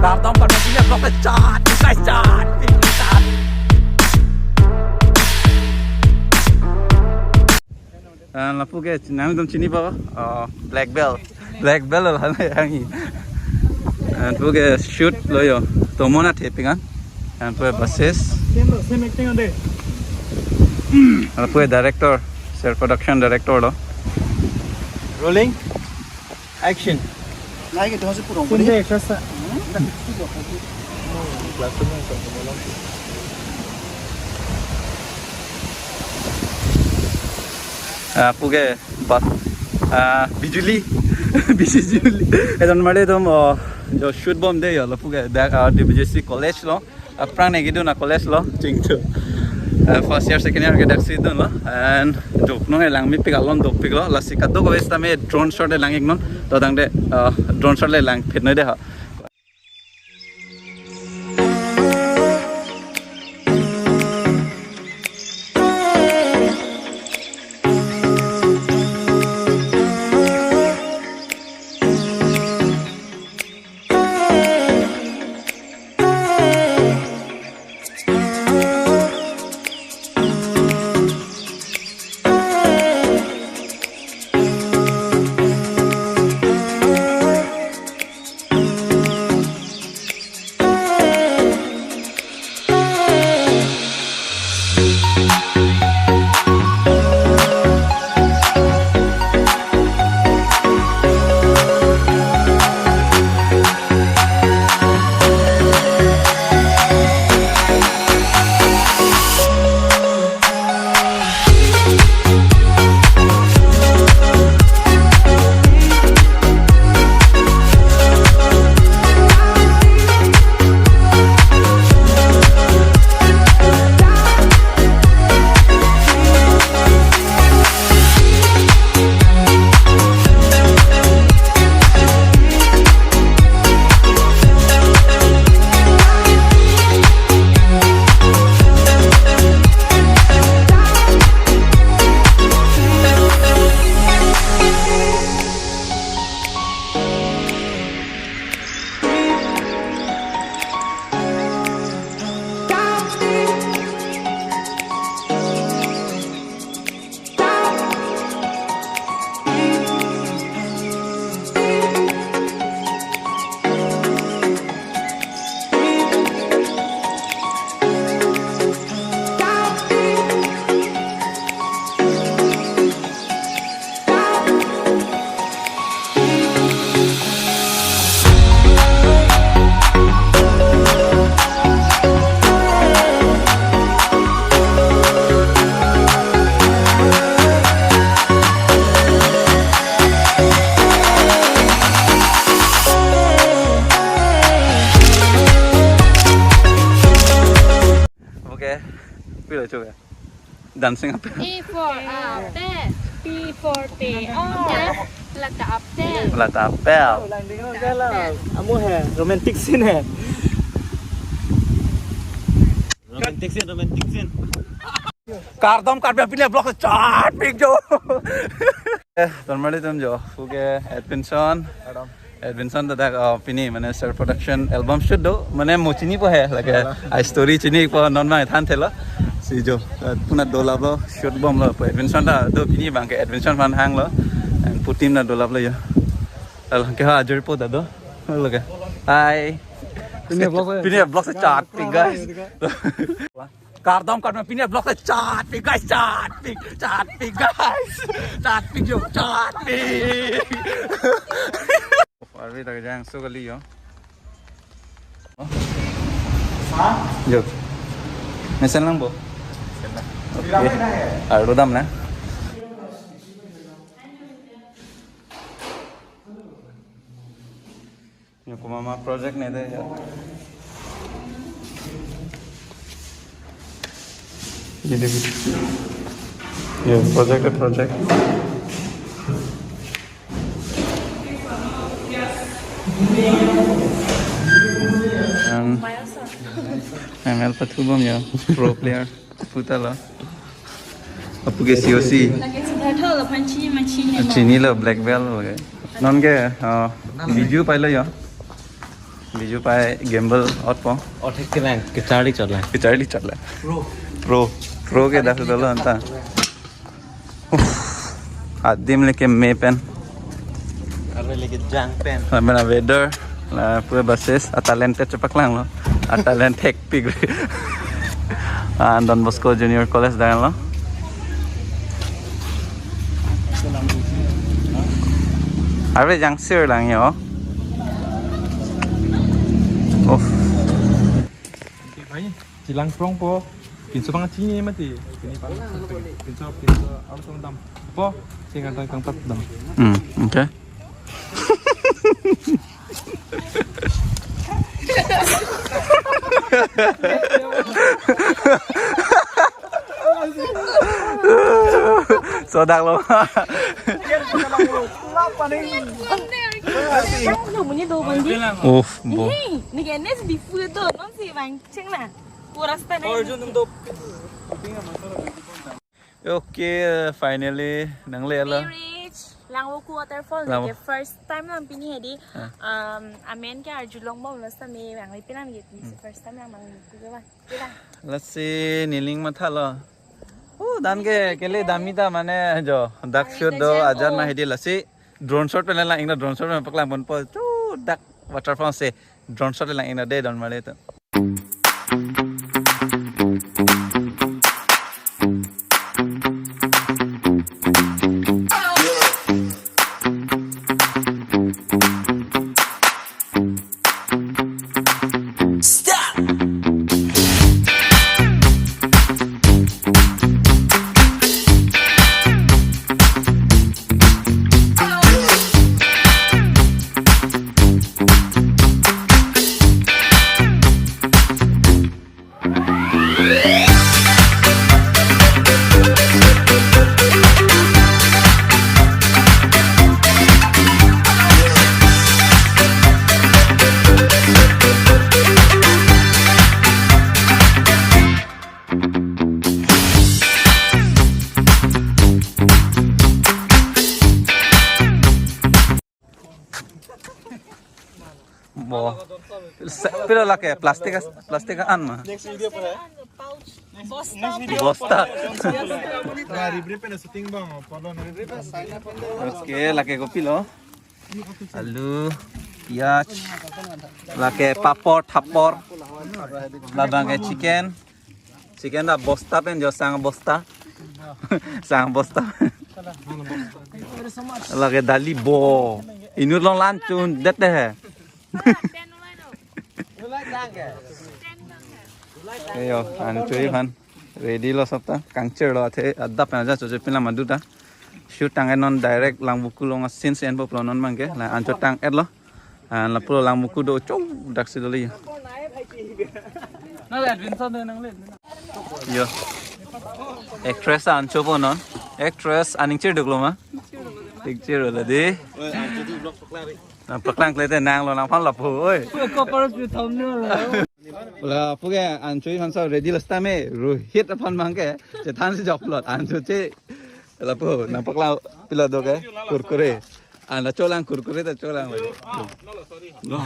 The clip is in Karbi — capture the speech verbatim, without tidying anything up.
Kardom, kardom, pini vlog ke chart, guys, chart, pini chart. Ah, lapu ke, nangtum chini pa? Oh, Black Belt. Black Belt lo, hal yang ini. Lapu ke shoot lo yo. Tomona thepingan. Lapu ke basis. Same, same acting on there. Lapu ke director, sir production director lo. Rolling. Action. Nai ke tuhan si purong. Sinde, kasa. Lapu ke bat, ah, bijuli, bijuli. Eton mare tum, oh, jo shoot bomde yo, lapu ke dak, ah, D B J C college lo. Aphrang ne kedun a college lo, chingthu. Eh, first year, second year ke daksi dunlo. And duk nong langmepik, alon dopiklo. Lasi kadokave sitame drone shot le lang-iknon. To tangte, eh, drone shot le langphetnoi dei ha. Okay, pilo coba. Dancing apa? A for apple, P for pay. Oh, lata apple. Lata apple. Ulang dingin aja lah. Amo hai, romantic scene hai. Romantic scene, romantic scene. Kardom, kardom, pini vlog chart pik jo. Eh, ton mali ton jo. Lapu ke Edwinson. Kardom. Edwinson ta dak, uh, pini mane sir production album shoot do, mane mo chinipo he, lake, ah, story chinipo, non ma than thelo. Si jo, uh, puna dolaplo, shoot bomlo, lapu Edwinson ta do pini abang ke Edwinson aphan hanglo, and lapu team ta dolaplo yo. Al ke ha ajur po ta do, lo ke. Hi. Pini vlog, pini vlog chart pik, guys. Kardom, kardom, pini vlog chart pik, guys, chart pik, chart pik, guys. Chart pik jo, chart pik. Arvi tak jang so kali yo. Ha? Jo. Mesen lang bo. Mesen lang. Okay. Arlo dam na. Yo, kumama project ne de yo. Ini. Yo, project, project. Ang M L pathu bom yo, pro player. Puta lo. Lapu ke C O C. Lake Siddhartha lo, aphan chini ma chini lo. Chinilo, black belt lo ke. Non ke, uh, Bijou pailo yo. Biju pai gimbal otpo. Othek kelang, kecharli chotlang. Kecharli chotlang. Pro. Pro. Pro ke dak dolo anta. Uff. Adim leke me pen. Arve leke jang pen. Lamena weather. La pura basis. A talented chepaklanglo. A talent hekpik. Ah, Don Bosco Junior College dak lo. Arve jangsir lang yo. Uff. Chelang prong po. Pinso bang chini mati. Pini bang. Pinso, pinso, alu tong dam. Po, sing kantang kangtat dam. Hmm, okay. Sodak lo. Ano mo niya daw, Bandi? Uff, bo. Hey, nag-N S before to, non si Bang Cheng na. Oras ta na. Okay, uh, finally, nanglelo. We reach Langvoku waterfall. Langvo- ke first time lang pini hedi. Ah. Um, amen ke arjulong bom, last time ni Bang Lipin lang gitu. Hmm. First time lang Langvoku ke ba. Kita. Let's see, niling mathalo. Oh, dan ke, kele damita mane jo. Dak shoot do, ajar ma hedi lasi. Drone shot pen lang ingna drone shot pen paklang ponpo. Chu dak waterfall si. Drone shot lang ingna de don male to. Bo. Se-, pilo lake plastik as-, plastik an ma. Next video pa hai. Bosta. Bosta. Na ribri pen shooting bang, polo na ribri pen. Okay, lake kopilo. Alu, piyaj, lake papor, thapor. Labang ke chicken. Chicken ta bosta pen jo sang bosta. Sang bosta. Lake dali bo. Inut long lan chun det de he. Ayo, an chui phan. Ready lo sabta. Kangchir lo athe. Adap na ja choche pin la madu ta. Shoot tang non direct Langvoku long a scene enpo pulo non bang ke. La anchot tang et lo. Ah, lapulo Langvoku do chou dak si doli. Nang le adventure de nang le. Yo. Actress an chopo non. Actress aning chirduk lo ma. Picture lo de. Oi, anchot di vlog paklang ri. Nang paklang kle te nang lo nangphan lapu oi. Oi, ko paros pi thumbnail lo. Lapu ke anchot phan sa ready lo sitame Rohit aphan bang ke. Chethan si job lot anchot che. Lapu nang paklang pilo do ke. Kurkure. An la cholang kurkure ta cholang. No.